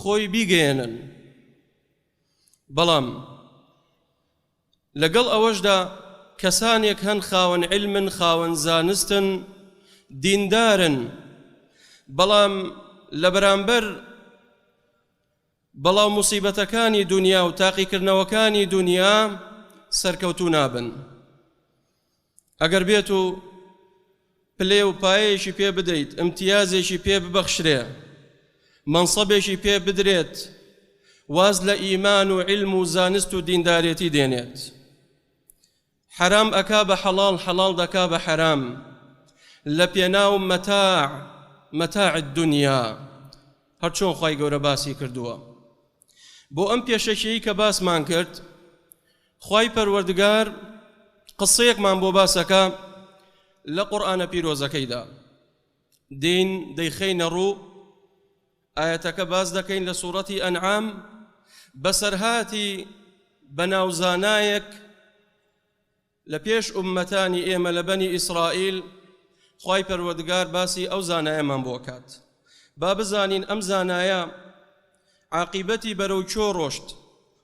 خۆی بیگەیەنن. بەڵام لەگەڵ ئەوەشدا کەسانێک هەن خاوەن عیلمن، خاوەن زانستن، دیندارن، بەڵام لە بەرامبەر بەڵا و موسیبەتەکانی دونیا و تاقیکردنەوەکانی دونیا سەرکەوتوو نابن. ئەگەر بێت و پلێ و پایەیەکی پێ بدەیت، ئیمتیازێکی پێ ببەخشرێ، مەنسەبێکی پێ بدرێت، واز لە ئیمان و عیلم و زانست و دیندارێتی دێنێت. حەرام ئەکا بە حەڵاڵ، حەڵاڵ دەکا بە حەرام، لە پێناو مەتاع، مەتاع الدنیا، هەر چۆن خوای گەورە باسی کردووە. بۆ ئەم پێشەکیەی کە باسمان کرد، خوای پەروەردگار قسەیەکمان بۆ باسەکە لە قورئانە پیرۆزەکەیدا دین دەیخەینە ڕوو ئایەتەکە باس دەکەین لە سوڕەتی ئەنعام بەسەرهاتی بەناوزانایەک لە پێش ئوممەتانی ئێمە لە بەنی ئیسرائیل خوای پەروەردگار باسی ئەو زانایەمان بۆ کات با بزانین ئەم زانایە عاقیبەتی بەرەو کوێ ڕۆشت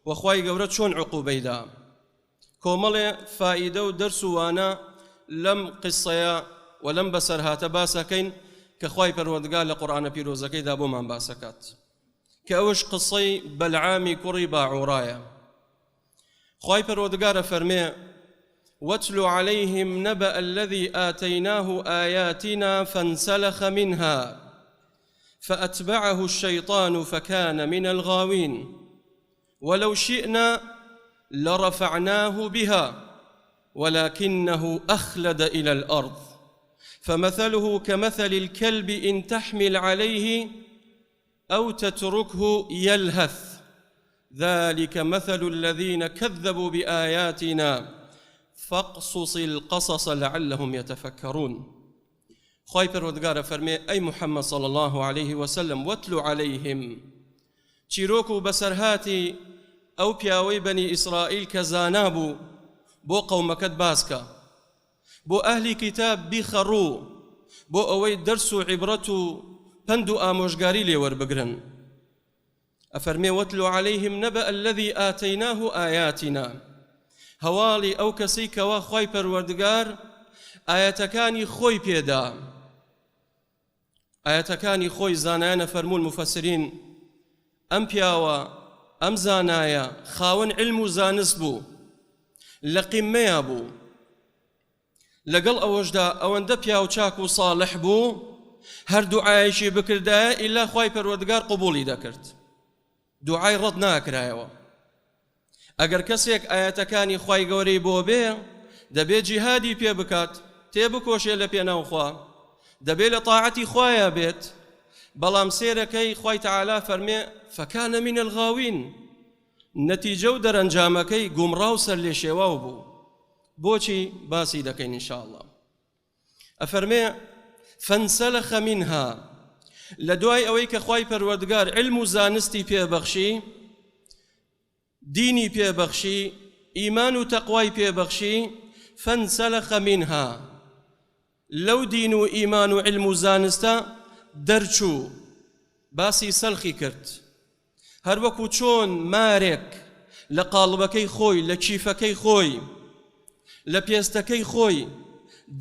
و خوای گەورە چۆن عقوبەی دا کۆمەڵێ فائیدە و دەرس و وانە لەم قسەیە و لەم بەسەرهاتە باسەکەین کە خوای پەروەردگار لە قورئانە پیرۆزەکەیدا بۆمان باسەکات کە ئەوش قسەی بەلعامی کوڕی باعۆرایە خوای پەروەردگار ئەفەرمێ، واتل علیهم نبأ الذی آتیناه آیاتنا فانسلخ منها فأتبعه الشیطان فکان من الغاوین ولو شئنا لرفعناه بها ولكنه أخلد إلى الأرض فمثله كمثل الكلب إن تحمل عليه أو تتركه يلهث ذلك مثل الذين كذبوا بآياتنا فاقصص القصص لعلهم يتفكرون. خوای پەروەردگار ئەفەرمێ ئەی محمد صلی اللە علیه وسلم واتل علیهم چیرۆک و بەسەرهاتی ئەو پیاوەی بەنی ئیسرائیل کە زانا بوو بۆ قەومەکەت باسکە بۆ ئەهلی کیتاب بیخە ڕوو بۆ ئەوەی دەرس و عیبرەت و پەند و ئامۆژگاری لێ وەربگرن. ئەفەرمێ واتل علیهم نبأ الذی آتیناه آیاتنا هەواڵی ئەو کەسەی کەوا خوای پەروەردگار ئایەتەکانی خۆی پێدا ئایەتەکانی خۆی زانایان ئەفەرموون مفسرین ئەم پیاوە ئەم زانایە خاوەن علم و زانست بوو لە قیممەیا بوو لەگەڵ ئەوەشدا ئەوەندە پیاو چاک و صالح بوو هەر دوعایەکی بکردایە ئیلا خوای پەروەردگار قبوڵی دەکرد دوعای ڕەت ناکرایەوە ئەگەر کەسێک ئایەتەکانی خوای گەورەی بۆ بێ دەبێ جیهادی پێ بکات تێ بکۆشێ لە پێناو خوا دەبێ لە تاعەتی خوایە بێت بەڵام سێرەکەی خوای تەعالا فەرمێ فەکانە من الغاوین نەتیجە و دەرەنجامەکەی گومڕا و سەرلێشێواو بوو بۆچی باسی دەکەین ان شاء اللە ئەفەرمێ فانسلخ منها لە دوای ئەوەی کە خوای پەروەردگار علم و زانستی پێبەخشی دینی پێبەخشی ئیمان و تەقوای پێبەخشی فانسلخ منها لەو دین و ئیمان و علم و زانستە دەرچوو باسی سەلخی کرد هەروەکو چۆن مارێک لە قاڵبەکەی خۆی، لە کیفەکەی خۆی، لە پێستەکەی خۆی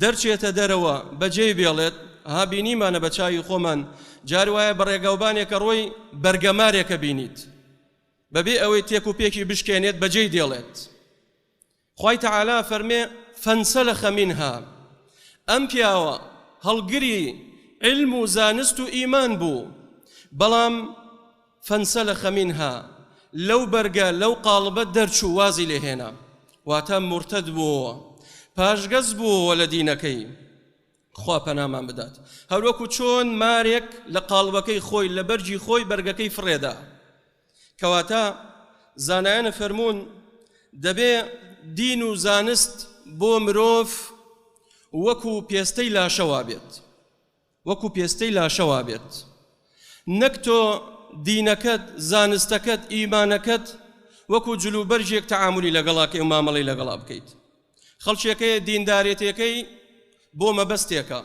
دەرچێتە دەرەوە بەجێی بێڵێت، ها بینیمانە بە چاوی خۆمان، جار وایە بە ڕێگاوبانێکە ڕۆی بەرگەمارێکە بینیت، بەبێ ئەوەی تێک و پێکی بشکێنێت بەجێی دێڵێت. خوای تەعالا فەرمێ فانسلخ منها ئەم پیاوە هەڵگری علم و زانست و ئیمان بوو بەڵام فانسلخ منها لەو بەرگە لەو قاڵبە دەرچوو وازی لێ هێنا واتە مورتەد بووەوە پاشگەز بووەوە لە دینەکەی خوا پەنامان بدات هەروەکو چۆن مارێک لە قاڵبەکەی خۆی لە بەرگی خۆی بەرگەکەی فڕێدا کەواتە زانایانە فەرموون دەبێ دین و زانست بۆ مرۆڤ وەکو پێستەی لاشە وابێت وەکو پێستەی لاشە وابێت نەک تۆ دینەکەت زانستەکەت ئیمانەکەت وەکو جلوبەرگێک تەعاملی لەگەڵاکەی و مامەڵەی لەگەڵا بکەیت خەڵکێکەیە دیندارێتێکەی بۆ مەبەستێکە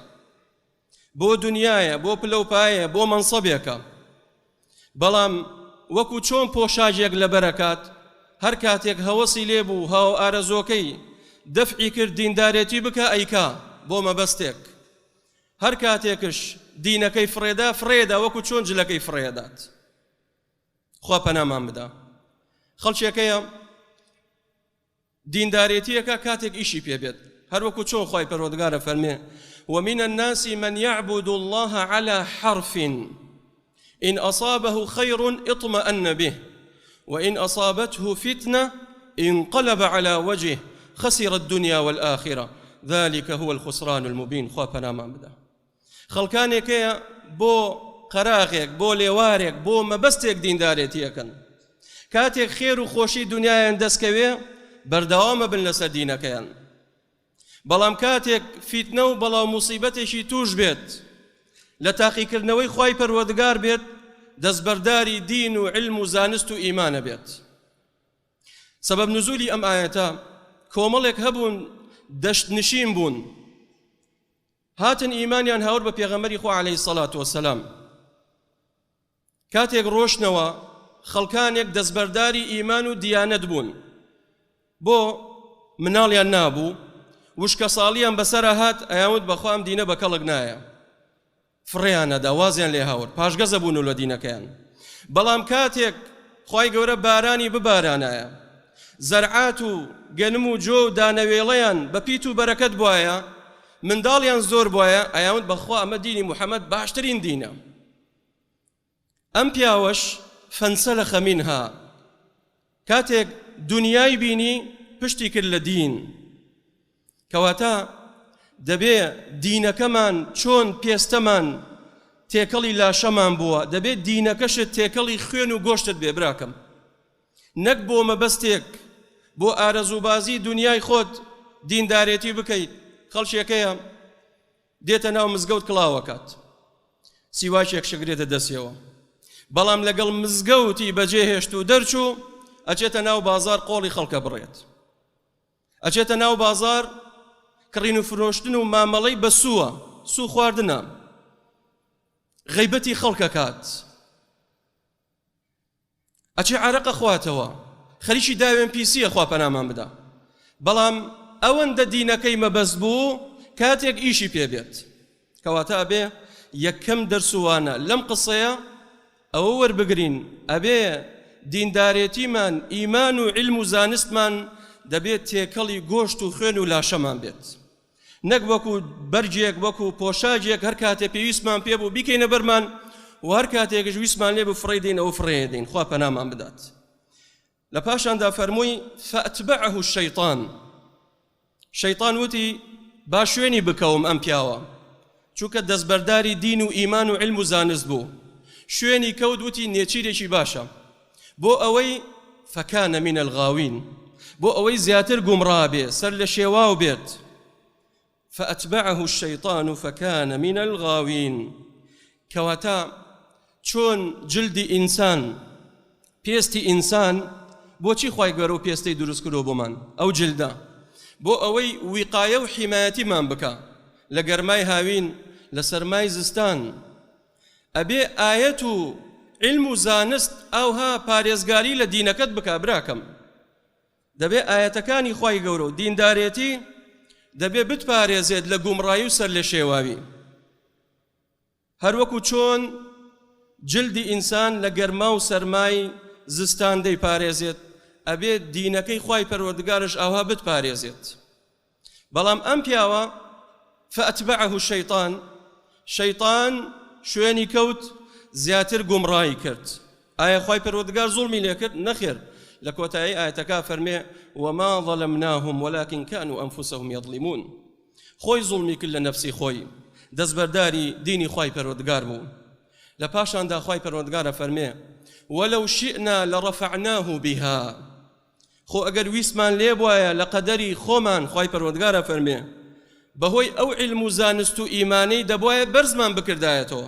بۆ دنیایە بۆ پلە و پایەیە بۆ مەنسەبێکە بەڵام. وەکو چۆن پۆشاکێک لەبەرەکات هەر کاتێک هەوەسی لێ بوو هاو ئارەزووەکەی دەفعی کرد دیندارێتی بکا ئەیکا بۆ مەبەستێک هەر کاتێکش دینەکەی فڕێدا فڕێدا وەکو چۆن جلەکەی فڕێدات خوا پەنامان بدا خەڵکێکەیە دیندارێتیەکە کاتێک ئیشی پێ بێت هەروەکو چۆن خوای پەروەردگارە فەرمێ ومن الناس من يعبد الله على حرف إن أصابه خير اطمأن به وإن أصابته فتنة انقلب على وجهه خسر الدنيا والآخرة ذلك هو الخسران المبين خوا پەنامان بدا خەڵکانێک هەیە بۆ قەراغێک بۆ لێوارێک بۆ مەبەستێک دیندارێتی ئەکەن کاتێک خێر و خۆشی دنیایان دەستکەوێ بەردەوامە بن لەسەر دینەکەیان بەڵام کاتێک فیتنە و بەڵاو موسیبەتێکی توش بێت لە تاقیکردنەوەی خوای پەروەردگار بێت دەستبەرداری دین و علم و زانست و ئیمانە بێت سەبەب نزولی ئەم ئایەتە کۆمەڵێک هەبوون دەشت نشین بوون هاتن ئیمانیان هاورد بە پێغەمبەری خوا عەلەیهی سەڵات وەسەلام. کاتێک ڕۆشتنەوە خەڵکانێک دەستبەرداری ئیمان و دیانەت بوون بۆ مناڵیان نابوو وشکەساڵیان بەسەرا هات ئەیانوت بەخوا ئەم دینە بە کەڵک نایە فڕێیانەدا وازیان لێ هاورد پاشگەزە بوون لە دینەکەیان بەڵام کاتێک خوای گەورە بارانی ببارانایە زەرعات و گەنم و جۆ و دانەوێڵەیان بە پیت و بەرەکەت بوایە منداڵیان زۆر بوایە ئەیانوت بەخوا ئەمە دینی محەممەد باشترین دینە ئەم پیاوەش فانسلخ منها کاتێک دونیای بینی پشتی کرد لە دین کەواتە دەبێ دینەکەمان چۆن پێستەمان تێکەڵی لاشەمان بووە دەبێت دینەکەشت تێکەڵی خوێن و گۆشتت بێ براکەم نەک بۆ مەبەستێک بۆ ئارەزووبازی دنیای خۆت دیندارێتی بکەیت خەڵکێکەیە دێتە ناو مزگەوت کڵاوەکات سیواکێک شگرێتە دەستیەوە بەڵام لەگەڵ مزگەوتی بەجێ هێشت و دەرچوو ئەچێتە ناو بازار قۆڵی خەڵکە بڕێت ئەچێتە ناو بازار کڕین و فرۆشتن و مامەڵەی بەسووە سوو خواردنە غیبەتی خەڵکەکات ئەچێ عەرەق ئەخواتەوە خەریکی داوێن پیسیە خوا پەنامان بدا بەڵام ئەوەندە دینەکەی مەبەست بوو کاتێک ئیشی پێ بێت کەواتە ئەبێ یەکەم دەرسوانە لەم قسەیە ئەوە وەربگرین ئەبێ دیندارێتیمان ئیمان و علم و زانستمان دەبێت تێکەڵی گۆشت و خوێن و لاشەمان بێت نەک وەکو بەرگێک وەکو پۆشاکێک هەر کاتێ پێویستمان پێ بوو بیکەینە بەرمان و هەر کاتێکش ویستمان لێ بوو فڕێی دەین ئەوە فڕێ دەین خوا پەنامان بدات لە پاشاندا فەرمووی فأتبعه الشیطان شەیطان وتی با شوێنی بکەوم ئەم پیاوە چونکە دەستبەرداری دین و ئیمان و علم و زانست بوو شوێنی کەوت وتی نێچیرێکی باشە بۆ ئەوەی فکان من الغاوین بۆ ئەوەی زیاتر گومڕا بێ سەر لە شێواو بێت فأتبعه الشیطان فکان من الغاوین کەواتە چۆن جلدی ئینسان پێستی ئینسان بۆچی خوای گەورە و پێستەی دروست کردووە بۆمان ئەو جلدە بۆ ئەوەی ویقایە و حیمایەتیمان بکا لە گەرمای هاوین لە سەرمای زستان ئەبێ ئایەت و علم و زانست ئاوها پارێزگاری لە دینەکەت بکا براکەم دەبێ ئایەتەکانی خوای گەورە و دیندارێتی دەبێ بتپارێزێت لە گومڕایی و سەرلێشێواوی هەروەکو چۆن جلدی ئینسان لە گەرما و سەرمای زستان دەیپارێزێت ئەبێت دینەکەی خوای پەروەردگارش ئاوها بتپارێزێت بەڵام ئەم پیاوە فأتبعه الشیطان شەیطان شوێنی کەوت زیاتر گومڕایی کرد ئایا خوای پەروەردگار زوڵمی لێکرد نەخێر لە کۆتایی ئایەتەکە فەرمێ وما ظلمناهم ولكن كانوا أنفسهم يظلمون خۆی زوڵمی کرد لە نەفسی خۆی دەستبەرداری دینی خوای پەروەردگار بوو لە پاشاندا خوای پەروەردگار ئەفەرمێ ولو شئنا لرفعناه بها خۆ ئەگەر ویستمان لێ بوایە لە قەدەری خۆمان خوای پەروەردگار ئەفەرمێ بەهۆی ئەو عیلم و زانست و ئیمانەی دەبوایە بەرزمان بکردایەتەوە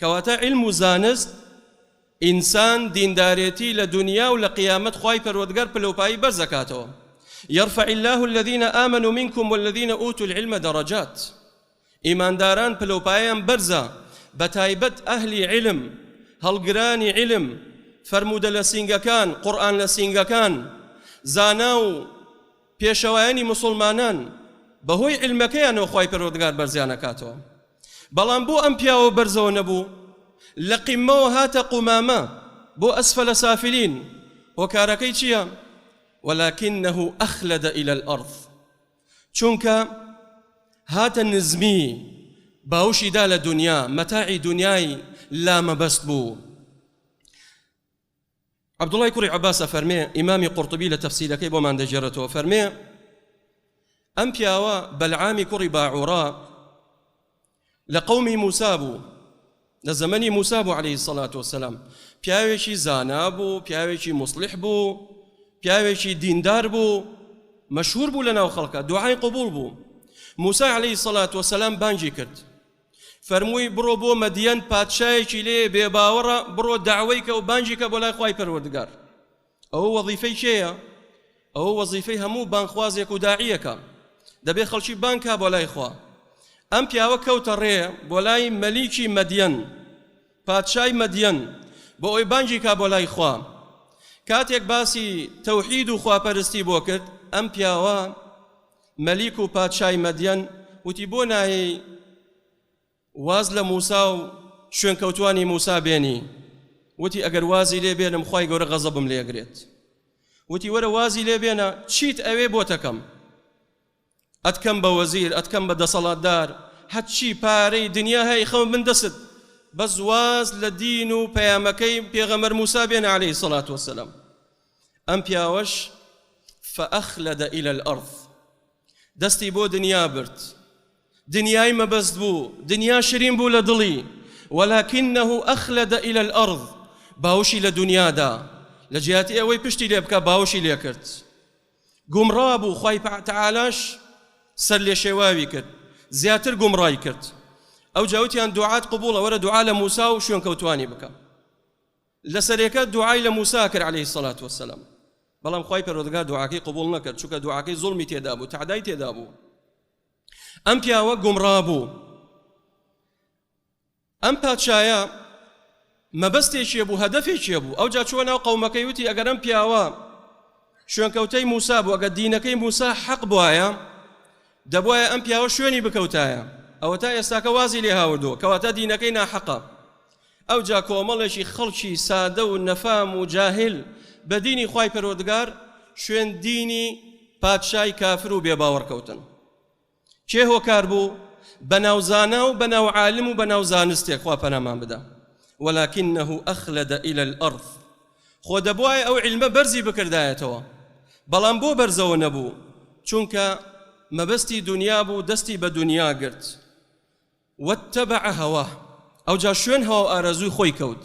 کەواتە عیلم و زانست ئینسان دیندارێتی لە دونیا و لە قیامەت خوای پەروەردگار پلەوپایی بەرز ئەکاتەوە یرفع الله الذین آمنوا منکم والذین اوتوا العلم درجات ئیمانداران پلەوپایەیان بەرزە بەتایبەت ئەهلی عیلم. هەڵگرانی عیلم، فەرموودە لە سینگەکان، قورئان لە سینگەکان، زانا و پێشەوایانی موسوڵمانان بەهۆی عیلمەکەیانەوە خوای پەروەردگار بەرزیان ئەکاتەوە. بەڵام بۆ ئەم پیاوە بەرزەوە نەبوو؟ لە قیممەوە هاتە قومامە، بۆ ئەسفەلە سافلین، هۆکارەکەی چییە؟ ولکنه اخلد الی الارض، چونکە هاتە نزمی، باوشی دا لە دونیا، مەتاعی دونیای لا مەبەست بوو. عەبدوڵای کوڕی عەباس ئەفەرمێ، ئیمامی قورتوبی لە تەفسیرەکەی بۆمان دەگێڕێتەوە، فەرمێ، ئەم پیاوە بەلعامی کوڕی باعورا لە قەومی موسا بوو، لە زەمەنی موسا بوو عەلەیهی سەلات وەسەلام، پیاوێکی زانا بوو، پیاوێکی موسڵیح بوو، پیاوێکی دیندار بوو، مەشهور بوو لەناو خەڵکا، دوعای قبوڵ بوو. موسا عەلەیهی سەلات وەسەلام بانگی کرد، فەرمووی بڕۆ بۆ مەدیەن پادشایەکی لێیە بێباوەڕە بڕۆ دەعوەی کە و بانگی کە بۆ لای خوای پەروەردگار. ئەوە وەزیفەی کێیە؟ ئەوە وەزیفەی هەموو بانگخوازێک و داعیەکە، دەبێ خەڵکی بانگ کا بۆ لای خوا. ئەم پیاوە کەوتە ڕێ بۆ لای مەلیکی مەدیەن، پادشای مەدیەن، بۆ ئەوەی بانگی کا بۆ لای خوا. کاتێک باسی تەوحید و خواپەرستی بۆ کرد، ئەم پیاوە مەلیک و پادشای مەدیەن وتی بۆ نایەی واز لە موسا و شوێنکەوتوانی موسا بێنی؟ وتی ئەگەر وازی لێ بێنم خوای گەورە غەزەبم لێ ئەگرێت. وتی وەرە وازی لێ بێنە چیت ئەوێ بۆتەکەم، ئەتکەم بە وەزیر، ئەتکەم بە دەسەڵاتدار، هەرچی پارەی دنیا هەیە ئەیخەمە بن دەستت، بەس واز لە دین و پەیامەکەی پێغەمبەر موسا بێنە علیە الصلوة والسلام. ئەم پیاوەش فأخلد إلى الأرض دەستی بۆ دنیا برد، دنیای مەبەست بوو، دنیا شرین بوو لە دڵی، ولکنه أخلد إلى الأرض باوشی لە دنیا دا، لە جیاتی ئەوەی پشتی لێ بکا باوشی لێ کرد، گومڕا بوو، خوای تەعالاش سەرلێشێواوی کرد، زیاتر گومڕای کرد. ئەوجا وتیان دوعات قبوڵە، وەرە دوعا لە موسا و شوێنکەوتوانی بکە. لە سەرێکە دوعای لە موسا کرد علیە الصلوة والسلام، بەڵام خوای پەروەردگار دوعاکەی قبوڵ نەکرد، چونکە دوعاکەی زوڵمی تێدا بوو، تەعدای تێدا بوو. ئەم پیاوە گومڕا بوو. ئەم پادشایە مەبەستێکی بوو، هەدەفێکی بوو. ئەوجا چووە ناو قەومەکەی وتی ئەگەر ئەم پیاوە شوێنکەوتەی موسا بوو، ئەگەر دینەکەی موسا حەق بوایە، دەبوایە ئەم پیاوە شوێنی بکەوتایە، ئەوەتا ئێستاکە وازی لێ هاوردووە، کەواتە دینەکەی ناحەقە. ئەوجا کۆمەڵێکی خەڵکی سادە و نەفام و جاهیل بە دینی خوای پەروەردگار شوێن دینی پادشای کافر و بێباوەڕ کەوتن. کێ هۆکار بوو؟ بەناو زانا و بەناو عالم و بەناو زانستێک، خوا پەنامان بدا. ولکنه اخلد الی الارض خۆ دەبوایە ئەو عیلمە بەرزی بکردایەتەوە، بەڵام بۆ بەرزەوە نەبوو؟ چونکە مەبەستی دونیا بوو، دەستی بە دونیا گرت. واتبع هواه ئەوجا شوێن هەوا و ئارەزووی خۆی کەوت.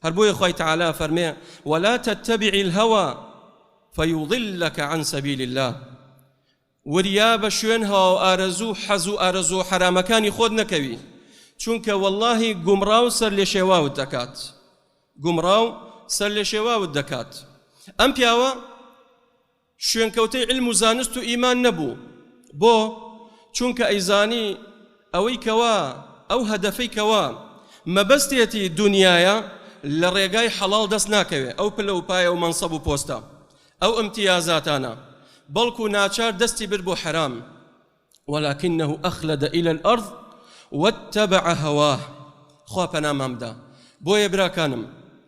هەر بۆیە خوای تەعالا ئەفەرمێ، ولا تتبع الهوی فیضلک عن سبیل اللە، وریا بە شوێن هەوا و ئارەزوو و حەز و ئارەزووە حەرامەکانی خۆت نەکەوی، چونکە وەڵڵاهی گومڕا و سەرلێشێواوت دەکات، گومڕا و سەرلێشێواوت دەکات. ئەم پیاوە شوێنکەوتەی عیلم و زانست و ئیمان نەبوو، بۆ؟ چونکە ئەیزانی ئەوەی کەوا ئەو هەدەفەی کەوا مەبەستێتی دونیایە لە ڕێگای حەڵاڵ دەست ناکەوێ ئەو پلە و پایە و مەنسەب و پۆستە ئەو ئیمتیازاتانە بەڵکو ناچار دەستی برد بۆ حەرام ولکنه اخلد الی الارض واتبع هواه خوا پەنامان بدا بۆیە براکانم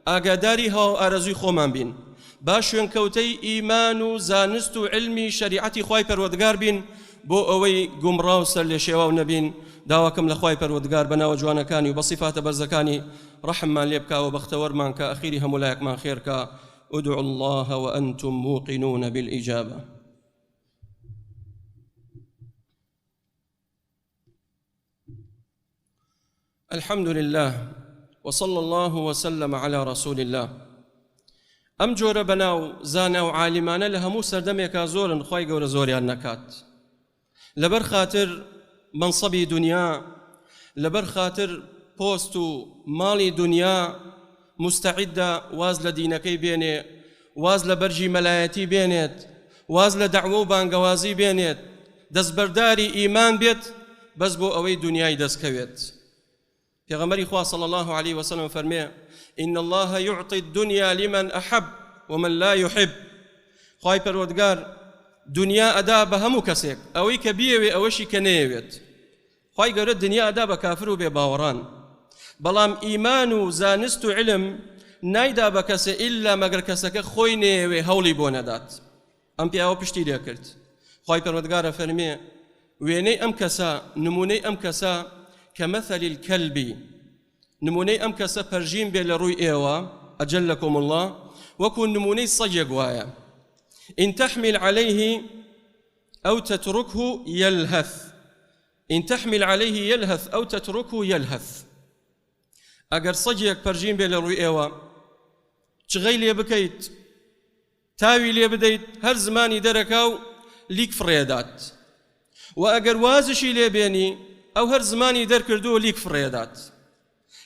ئاگاداری هەوا و ئارەزووی خۆمان بین با شوێنکەوتەی ئیمان و زانست و عیلمی شەریعەتی خوای پەروەردگار بین بۆ ئەوەی گومڕا و سەرلێشێواو نەبین داواکەم لە خوای پەروەردگار بە ناوە جوانەکانی و بە سیفاتە بەرزەکانی ڕەحممان لێ بکا و بەختەوەرمان کا ئەخیری هەموو لایەکمان خێر کا ادعوا الله وأنتم موقنون بالإجابة. الحمد لله وصلى الله وسلم على رسول الله. ئەم جۆرە بەناو زانا و عالیمانە لە هەموو سەردەمێکا زۆرن، خوای گەورە زۆریان نەکات. لەبەر خاتر مەنسەبی دونیا، لەبەر خاتر پۆست و ماڵی دونیا موستەعیدە واز لە دینەکەی بێنێ، واز لە بەرگی مەلایەتی بێنێت، واز لە دەعوە و بانگەوازی بێنێت، دەستبەرداری ئیمان بێت بەس بۆ ئەوەی دونیای دەستکەوێت. پێغەمبەری خوا صلی اللە علیه وسلم فەرمێ ان اللە یعطی الدنیا لمن احب ومن لا یحب خوای پەروەردگار دنیا ئەدا بە هەموو کەسێک ئەوەی کە بیەوێ ئەوەشی کە نەیەوێت خوای گەورە دنیا ئەدا بە کافر و بێ باوەڕان بەڵام ئیمان و زانست و علم نایدا بە کەسێ ئیلا مەگەر کەسەکە خۆی نەیەوێ هەوڵی بۆ نەدات ئەم پیاوە پشتی لێ کرد. خوای پەروەردگار ئەفەرمێ، وێنەی ئەم کەسە، نموونەی ئەم کەسە، کمثل الکلب، نموونەی ئەم کەسە پەرژین بێ لە ڕووی ئێوە، اجلکم اللە، وەکو نموونەی سەگێک وایە، ان تحمل علیه او تترکه یلهث، ان تحمل علیه یلهث او تترکه یلهث. ئەگەر سەگێک پەرژین بێ لە ڕووی ئێوە، چغەی لێ بکەیت، تاوی لێ بدەیت هەر زمانی دەرەکا و لیک فڕێدات و ئەگەر وازشی لێ بێنی ئەو هەر زمانی دەرکردووە لیک فڕێدات.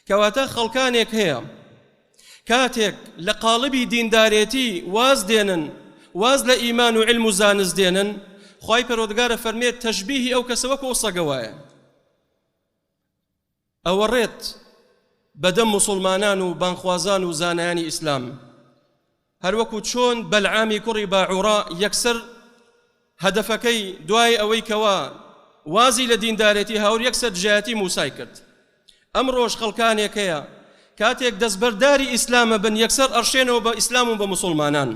کەواتە خەڵکانێک هەیە کاتێک لە قاڵبی دیندارێتی واز دێنن واز لە ئیمان و علم و زانست دێنن خوای پەروەردگارە فەرمێت تەشبیهی ئەو کەسە وەکو ئەو سەگە وایە. ئەوەڕێت بەدەم موسوڵمانان و بانگخوازان و زانایانی ئیسلام، هەروەکو چۆن بەلعامی کوڕی باعوڕا یەکسەر هەدەفەکەی دوای ئەوەی کەوا وازی لە دیندارێتی هاور یەکسەر دژایەتی موسای کرد. ئەمڕۆش خەڵکانێک هەیە کاتێک دەستبەرداری ئیسلامە بن یەکسەر ئەڕشێنەوە بە ئیسلام و بە موسوڵمانان.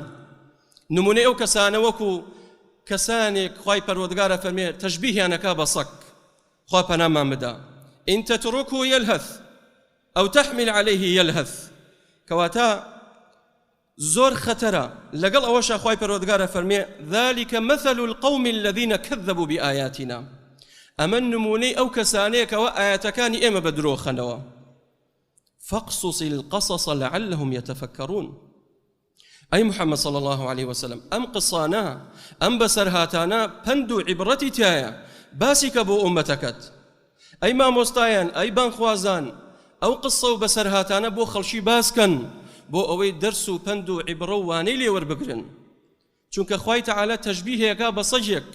نمونەی ئەو کەسانە وەکو کەسانێک خوای پەروەردگار ئەفەرمێ تەشبیهیان ئەکا بە سەگ. خوا پەنامان بدا ان تترکه یلهث او تحمل علیه یلهث کەواتە زۆر خەتەرە لەگەڵ ئەوەشا خوای پەروەردگار ئەفەرمێ ذلک مثل القوم الذین کذبوا بآیاتنا ئەمە نمونەی ئەو کەسانەیە کەوا ئایەتەکانی ئێمە بە درۆ خەنەوە فاقصص القصص لعلهم يتفكرون ئەی محمد صلی اللە علیه وسلم ئەم قسانە ئەم بەسەرهاتانە پەند و عیبڕەتی تیایە باسی کە بۆ ئومەتەکەت ئەی مامۆستایان ئەی بانگخوازان ئەو قسە و بەسەرهاتانە بۆ خەڵکی باس کەن بۆ ئەوەی دەرس و پەند و عیبڕە و وانەی لێ وەربگرن چونکە خوای تعالی تەشبیهێکا بە سەگێک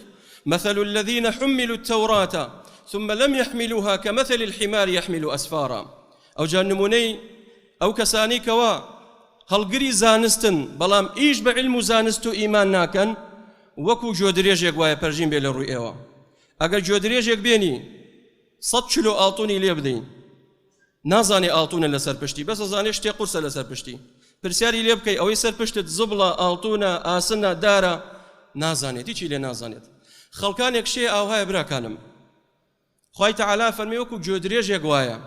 مثل الذين حملوا التوراة ثم لم يحملوها كمثل الحمار يحمل أسفارا ئەوجا نمونەی ئەو کەسانەی کەوا هەڵگری زانستن بەڵام ئیش بە عیلم و زانست و ئیمان ناکەن وەکو گوێدرێژێک وایە پەرژین بێ لە ڕووی ئێوە ئەگەر گوێدرێژێک بێنی سەد کیلۆ ئاڵتونی لێ بدەین نازانێ ئاڵتونە لەسەر پشتی بەس ئەزانێ شتێ قورسە لەسەر پشتی پرسیاری لێ بکەی ئەوەی سەر پشتت زبڵە ئاڵتونە ئاسنە دارە نازانێت هیچی لێ نازانێت خەڵکانێک شێ ئاوهایە براکانم خوای تەعالا فەرمی وەکو گوێدرێژێک وایە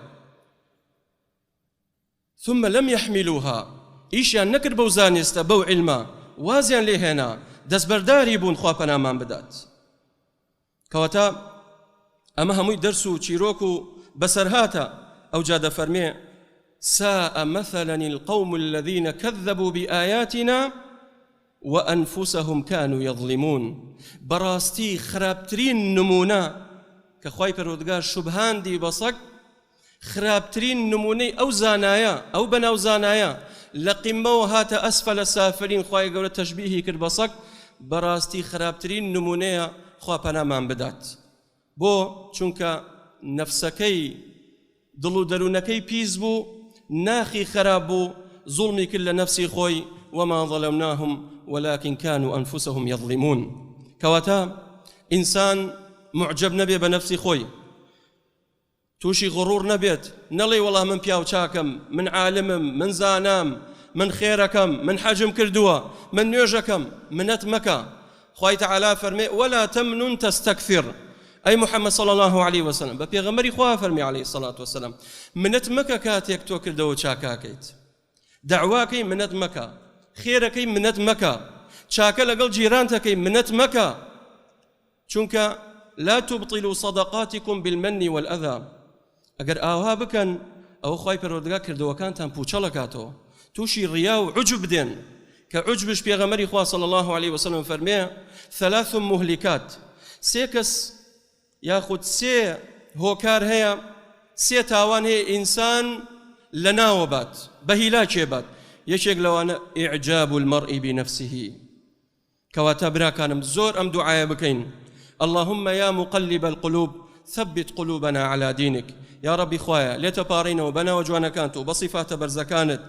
ثم لم يحملوها ئیشیان نەکرد بەو زانستە بەو عیلمە وازیان لێ هێنا دەستبەرداری بوون خوا پەنامان بدات کەواتە ئەمە هەمووی دەرس و چیرۆک و بەسەرهاتە ئەوجا دەفەرمێ ساء مثلا القوم الذين كذبوا بآياتنا وأنفسهم كانوا يظلمون بەڕاستی خراپترین نمونە کە خوای پەروەردگار شوبهاندی بە سەگ خراپترین نمونەی ئەو زانایە ئەو بەناو زانایە لە قیمەوە هاتە ئەسفەلە سافلین خوای گەورە تەشبیهی کرد بە سەگ بەڕاستی خراپترین نمونەیە خوا پەنامان بدات بۆ؟ چونکە نەفسەکەی دڵ و دەروونەکەی پیس بوو، ناخی خەراپ بوو، زوڵمی کرد لە نەفسی خۆی، وما ظلمناهم ولکن کانوا انفسهم یظلمون. کەواتە ئینسان موعجەب نەبێ بە نەفسی خۆی، تووشی غڕوڕ نەبێت، نەڵێی وەڵا من پیاو چاکم، من عالمم، من زانام، من خێرەکەم، من حەجم کردووە، من نوێژەکەم، منەت مەکە، خوای تەعالا فەرمێ ولا تمنن تستکثر ئەی محمد صلی اللە علیه وسلم بە پێغەمبەری خوا فەرمی علیه الصلاة والسلام منەت مەکە کاتێک تۆ کردەوە چاکاکەیت دەعواکەی منەت مەکە خێرەکەی منەت مەکە چاکە لەگەڵ جیرانتەکەی منەت مەکە چونکە لا تبطلوا صدقاتكم بالمن والأذى ئەگەر ئاوها بکەن ئەوە خوای پەروەردگار کردەوەکانتان پوچەڵ ئەکاتەوە توشی ڕیا و عجب دێن کە عجبش پێغەمبەری خوا صلی الله علیه وسلم فەرمێ ثلاث مهلکات سێ کەس یاخود سێ هۆکار هەیە سێ تاوان هەیە ئینسان لە ناوە بات بە هیلاکێ بات یەکێک لەوانە ئیعجاب المرء بنفسه کەواتە براکانم زۆر ئەم دوعایە بکەین اللهم یا مقلب القلوب ثبت قلوبنا على دینک. یاڕەبی خوایە لێتەپاڕێینەوە بە ناوە جوانەکانت و بە سیفاتە بەرزەکانت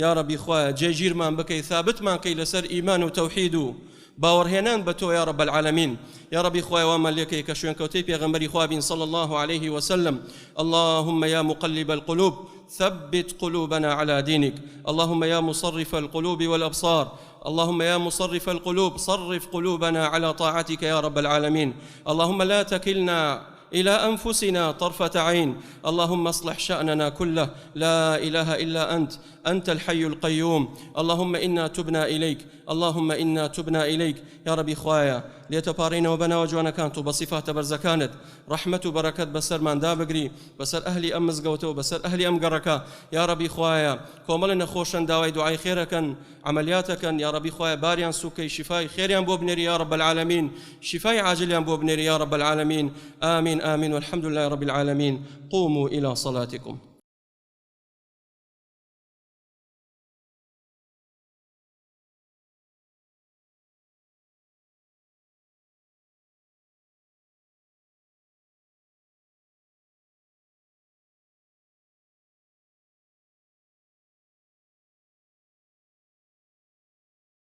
یاڕەبی خوایە جێگیرمان بکەی ثابتمان کەی لەسەر ئیمان و تەوحید و باوەڕهێنان بە تۆ یا رب العالمین یاڕەبی خوایە وامان لێکەی کە شوێنکەوتەی پێغەمبەری خوا بین صلی اللە علیه وسلم اللهم یا مقلب القلوب ثبت قلوبنا على دينك اللهم يا مصرف القلوب والأبصار اللهم يا مصرف القلوب صرف قلوبنا على طاعتك يا رب العالمين اللهم لا تكلنا إلى أنفسنا طرفة عين اللهم اصلح شأننا كله لا إله إلا أنت أنت الحي القيوم اللهم إنا تبنا إليك اللهم إنا تبنا إليك یاڕەبی خوایە لێتەپاڕێینەوە بە ناوە جوانەکانت و بە سیفاتە بەرزەکانت ڕەحمەت و بەرەکەت بەسەرمان دابگری بەسەر ئەهلی ئەم مزگەوتە و بەسەر ئەهلی ئەم گەڕەکە یاڕەبی خوایە کۆمەڵێ نەخۆشن داوای دوعای خێرەکەن عەمەلیاتەکەن یاڕەبی خوایە باریان سوکەی شیفای خێریان بۆ بنێری یا رب العالمین شیفای عاجلیان بۆ بنێری یا رب العالمین آمین آمین والحمد لله رب العالمین قوموا إلى صلاتكم.